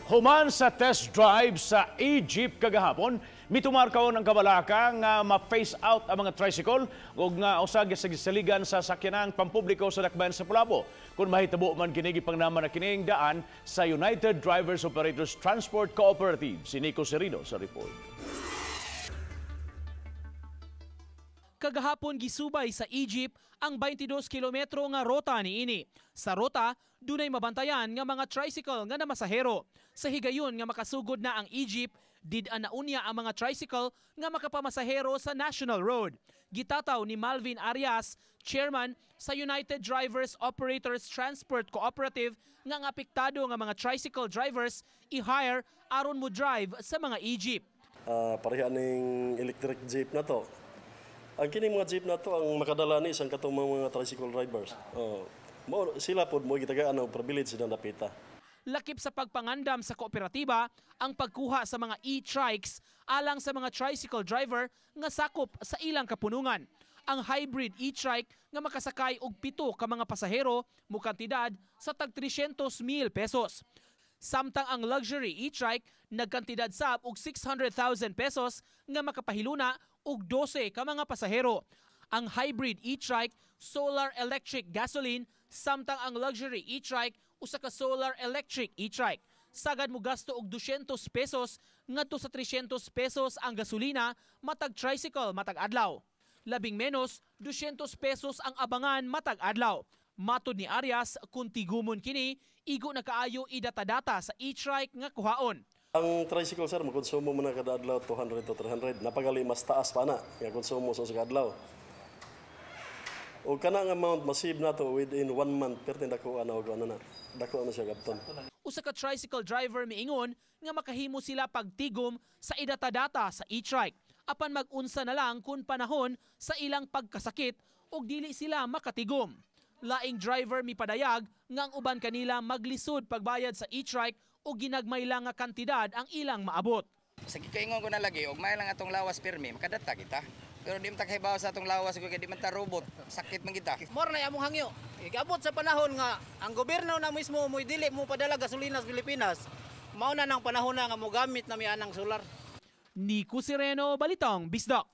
Human sa test drive sa e-jeep kagahapon, mitumarkaw ng kabalaka nga ma-phase out ang mga tricycle ug nga usa sa gisaligan sa sakyanang pampubliko sa dakbayan sa Pulabo. Kung mahitabo man kini, gipangnaman na kining daan sa United Drivers Operators Transport Cooperative. Si Nico Serino sa report. Kagahapon gisubay sa e-jeep ang 22 kilometro nga rota niini. Sa rota, dunay mabantayan nga mga tricycle nga namasahero. Sa higayon nga makasugod na ang e-jeep, did-an na unya ang mga tricycle nga makapamasahero sa National Road. Gitataw ni Malvin Arias, chairman sa United Drivers Operators Transport Cooperative, nga ang apektado nga mga tricycle drivers i-hire aron mo drive sa mga e-jeep. Pareha ning electric jeep na to. Ang kining mga jeep na to ang makadala ni isang katong mga tricycle drivers. Mo sila pod mo gitagaan og privilege na dapita. Lakip sa pagpangandam sa kooperatiba ang pagkuha sa mga e-trikes alang sa mga tricycle driver nga sakop sa ilang kapunungan. Ang hybrid e-trike nga makasakay og 7 ka mga pasahero mukantidad sa tag 300,000 pesos. Samtang ang luxury e-trike nagkantidad sab og 600,000 pesos nga makapahiluna og 12 ka mga pasahero. Ang hybrid e-trike solar electric gasoline, samtang ang luxury e-trike usa ka solar electric e-trike. Sagad mo gasto og 200 pesos ngadto sa 300 pesos ang gasolina matag tricycle matag adlaw. Labing menos 200 pesos ang abangan matag adlaw. Matod ni Arias, kung tigumon kini, igo na kaayo idata-data sa e-trike nga kuhaon. Ang tricycle, sir, makonsumo mo na kada adlaw 200 to 300. Napagali mas taas pa na nga konsumo sa usa ka adlaw. O kana nga amount masave na to within 1 month, perti dako ana og ano na. Dako na siya gabton. Usa ka tricycle driver miingon nga makahimo sila pagtigom sa idata-data sa e-trike. Apan mag-unsa na lang kung panahon sa ilang pagkasakit og dili sila makatigom. Laing driver mipadayag nga ang uban kanila maglisod pagbayad sa e-trike o ginagmay lang nga kantidad ang ilang maabot. Sa gikaingon ko na lagi, og may lang atong lawas pirmi, makadata kita. Pero di man ta kahibaw sa atong lawas kay di man ta robot, sakit man kita. Mor na among hangyo. Igabot sa panahon nga ang gobyerno na mismo mo'y dili mo padala gasolina sa Pilipinas, mao na nang panahon na nga mogamit na mi anang solar. Nico Sereno, Balitang Bisdak.